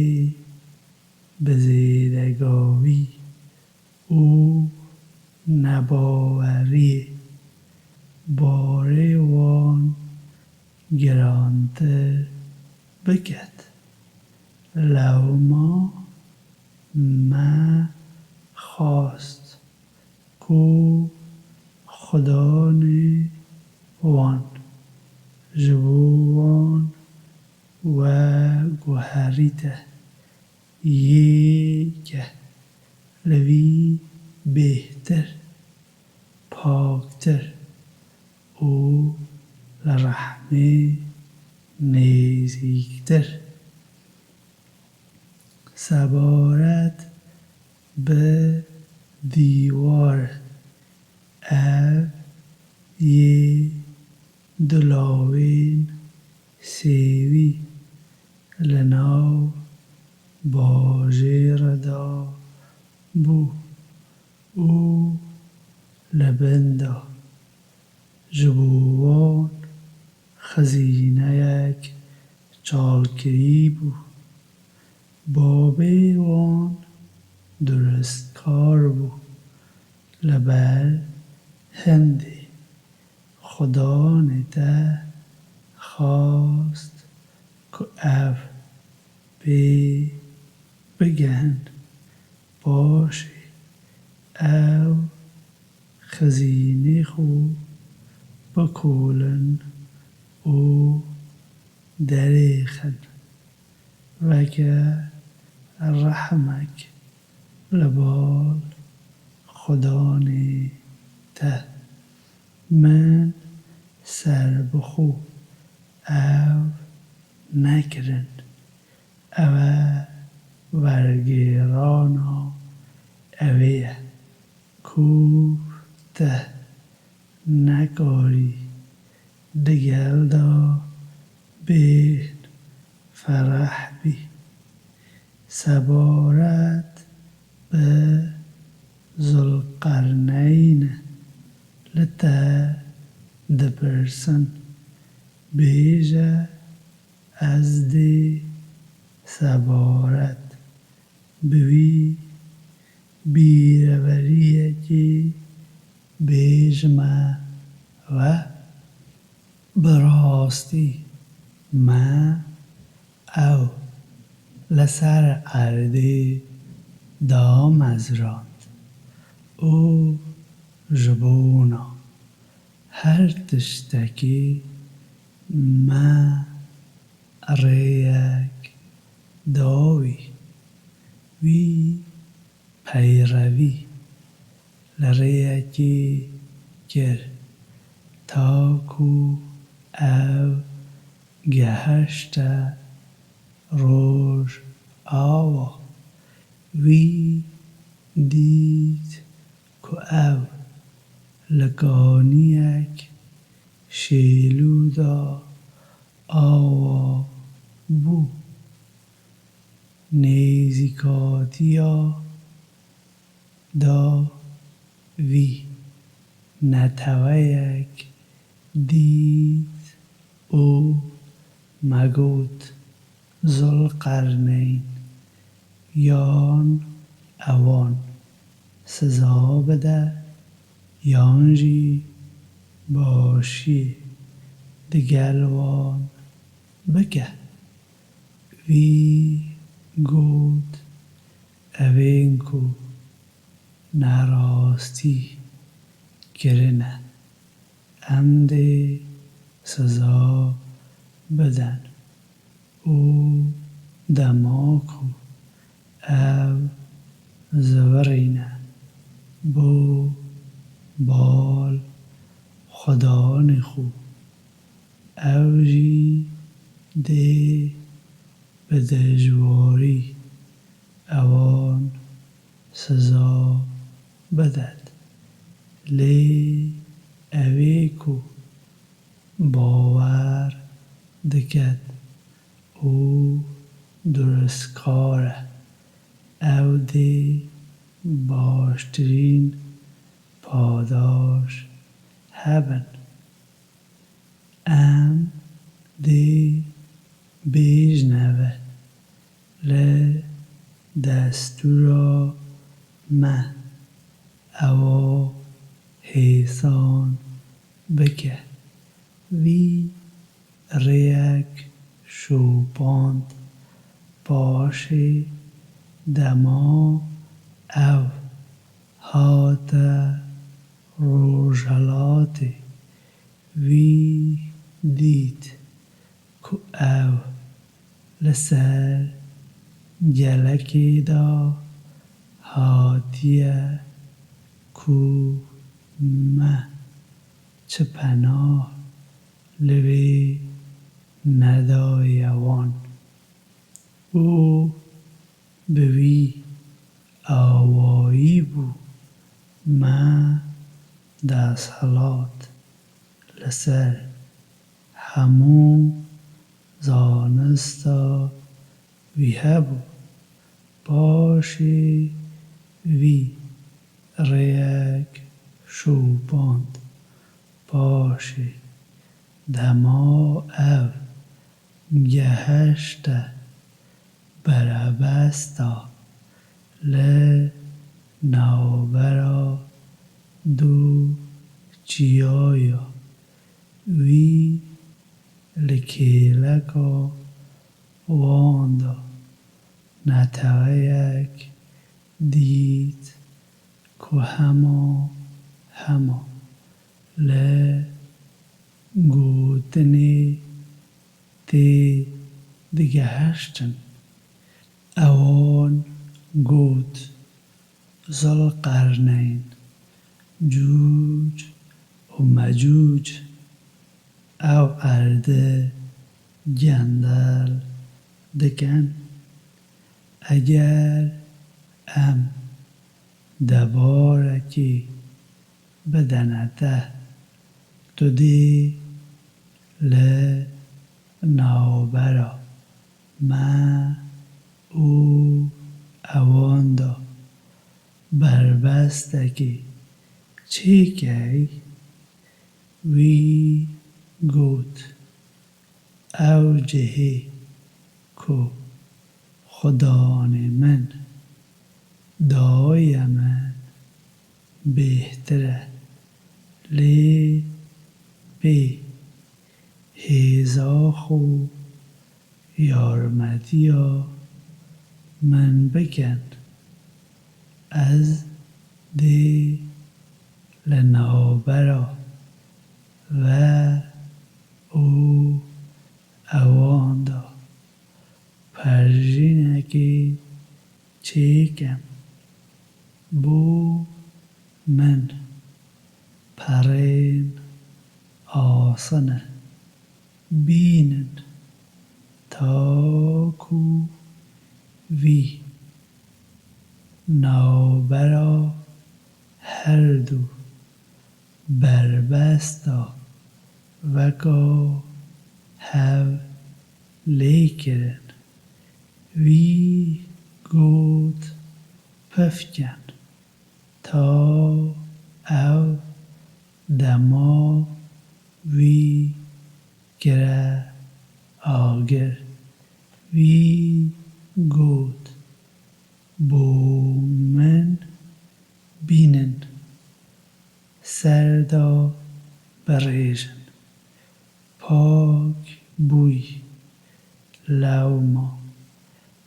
bi zêdegavî û nebaweriyê barê wan girantir biket. Lewma me xwest ku xudanê wan ji bo wan veguherîte, yê ke li vî bêhtir, paktir û li rehmê nêzîktir. Sebaret bi dîwar, ev yê du lawên sêwî li nav bajêre de bû û li bin de ji bo wan xizîneyek çalkirî bû. Babê wan duristkar bû, li ber hindê xudanê te xwest ku ev pê bigehin. Paşê ew xizînê xwe bikolin û derêxin. Weke rehmek li bal xudanê te. Min serbixwe ev nekirin. Ew e wergêrana ewê ye ku te nekarî digel de bêhn fereh bî. Sebaret bi Zulqerneyn li te dipirsin, bêje, ez dê sebaret bi wî bîreveriyekê bêjime we. Bi rastî me ew li ser erdê damezrand û ji bona her tiştekî me rêyek da wî. Wî peyrevî li rêyekê kir, ta ku ew gehişte rojava. Wî dît ku ew li kaniyek şêlû de ava bû. Nêzîkatiya da wî neteweyek dît û me got, Zulqerneyn, yan ewan siza bide, yan jî başiyê digel wan bike. Wî got, Evên ku nerastî kirine, em dê siza bidin û dema ku ev zivirîne bo bal xudanê xwe, ew jî dê bi dijwarî ewan siza bidet. Lê ewê ku bawer diket û duristkar e, ew dê baştirîn padaş hebin. Em dê bêjne ve li destûra me ewa hêsan bike. Wî rêyek şopand. Paşê dema ew hate rojhilatê, wî dît ku ew li ser gelekê de hatiye ku me çi pena li wê nedaye wan û bi wî awayî bû me desthilat li ser hemû zanista wî hebû. Paşê wî rêyek şopand. Paşê dema ev gehişte berebesta li navbera du çiyaya, wî li kêleka wan de neteweyek dît ku hema hema li gotinê tê digeheştin. Ewan got, Zulqerneyn, Cûc û Mecûc ew erdê gendel dikin. Eger em debarekî bidene te, tu dê li navbera me û ewan de berbestekî çêkey. Wî got, Ew cihê ku Xudanê min daye min bêhtir e, lê bê hêza xwe yarmetiya min bikin. Ez dê li navbera we û ewan de perjînekê çêkim. Bo min perên asine bînin, ta ku vî navbera her du berbesta weka hev lê kirin. Wî got, Pifkin. Ta ew dema wî kire agir. Wî got, Bo min bînin, ser de birêjin. Pak bûy. Lewma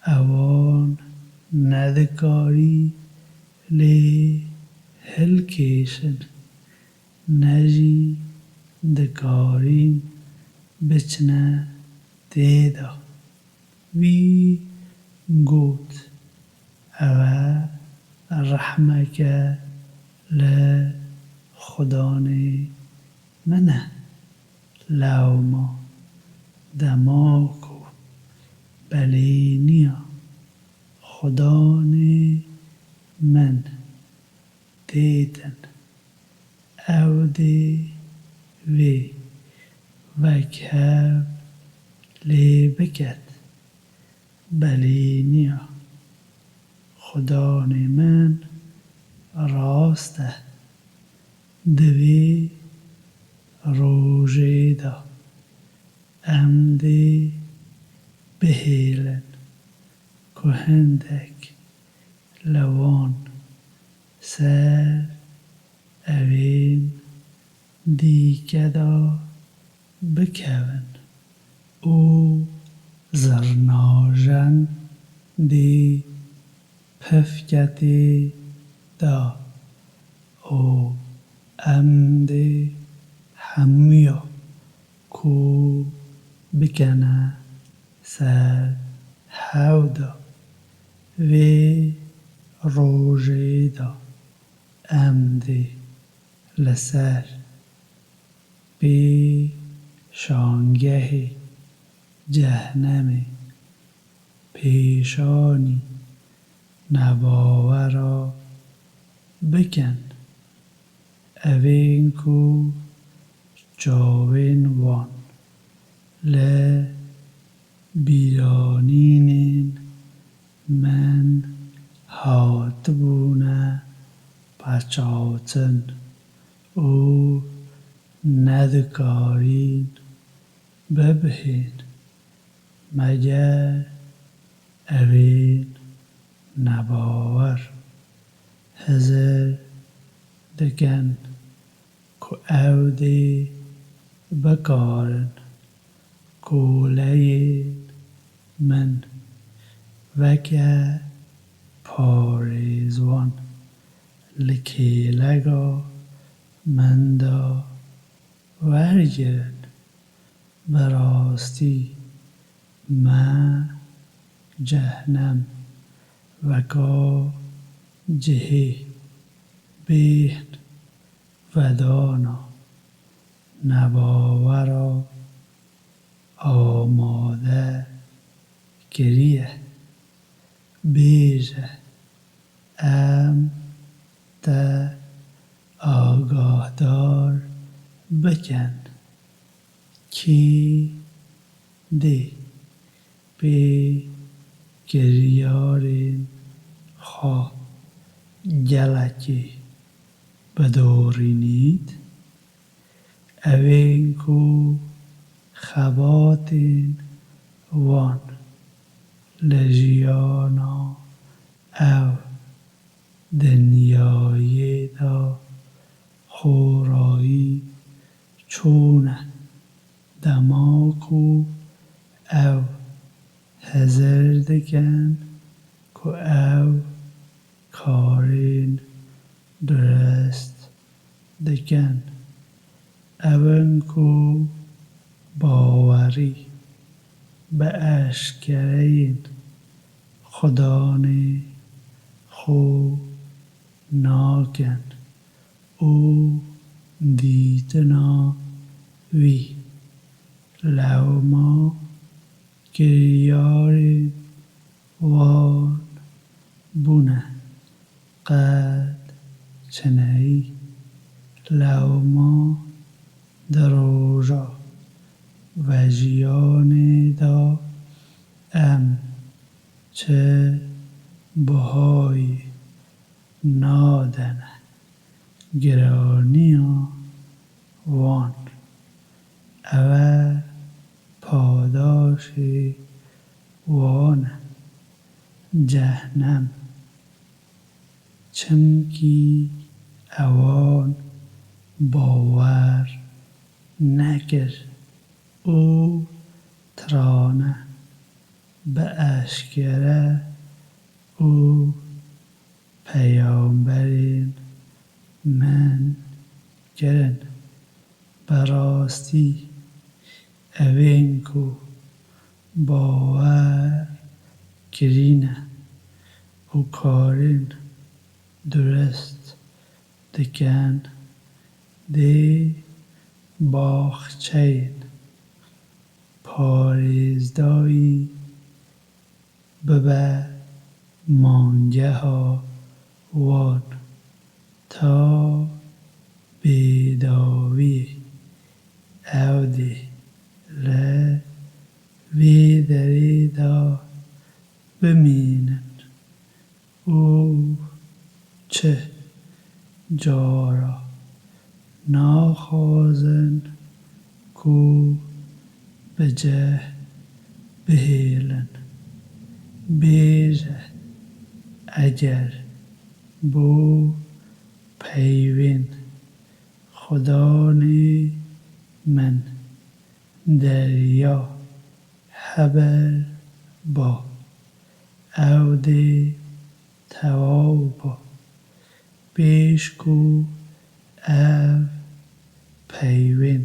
ewan ne dikarî lê hilkêşin, ne jî dikarîn biçine tê de. Wî got, Ew e rehmeke li Xudanê min e. Lewma dema ku belêniya Xudanê min têtin, ew dê vê wekhev lê biket. Belêniya Xudanê min rast e. Di vê rojê de em dê bihêlin ku hindek li wan ser evên dîke de bikevin û zirnajen dê pifketê de û em dê hemûya ku bikene ser hev de. Vê rojê de em dê li ser pêşangehê cehnemê pêşanî nebawera bikin. Evên ku çavên wan li bîranînên min hatibûne peçawtin û nedikarîn bibihên, meger evên nebawer hizir dikin ku ew dê bikarin koleyên min Weke parêzwan li kêleka min de wergirin. Bi rastî me cehnem weka cihê bêhn vedana nebawera amade kiriye. Bêje, em te agahdar bikin. Kî dê pê kiryarên xwe gelekî bidorînît, ewên ku xebatên wan li jiyana ev dinyayê de xorayî çûne, dema ku ew hizir dikin ku ew karên durist dikin, ew in ku bawerî bi eşkereyên Xudanê xwe nakin û dîtina wî lewma kiryarên wan bûne qet çineyî. Lewma di roja vejiyanê de em çi bihayê nadene giraniya wan. Ew e padaşê wan e, cehnem. Çimkî ewan bawer nekir û tirane bi eşkere û peyamberên min kirin. Bi rastî ewên ku bawer kirîne û karên durist dikin, dê baxçeyên parêzdayî bibe mangeha wan ta bêdawiyê. Ew dê li vê derê de bimînin û çi cara naxwazin ku bi cih bihêlin. Bêje, eger bo peyvên Xudanê min derya heber ba, ew dê tewaw ba. Pêş ku ev peyvên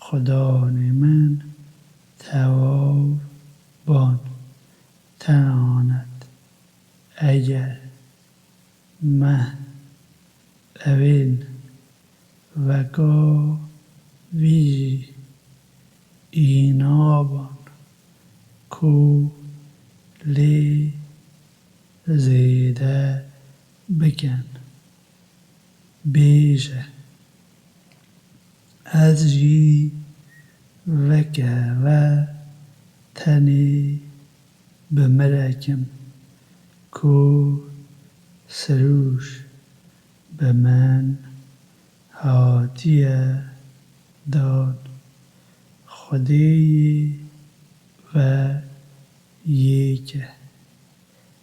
Xudanê min tewaw ban, tenanet eger me ewên weka vî jî înaban ku lê zêde bikin. Bêje, ez jî weke we tenê bi mirekim ku sirûş bi min hatiye dan. Xwedêyê we yek e.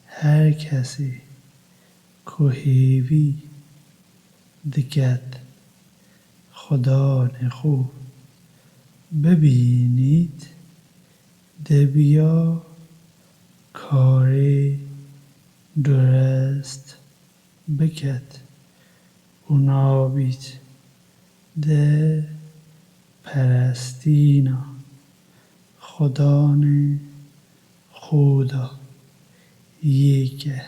Her kesê ku hêvî diket Xudanê xwe bibînît, dibiya karê durist biket û nabît di perestîna xudanê xwe de yeke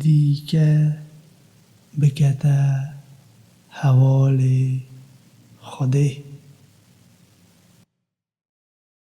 dîke bikete hevalê Xwedê.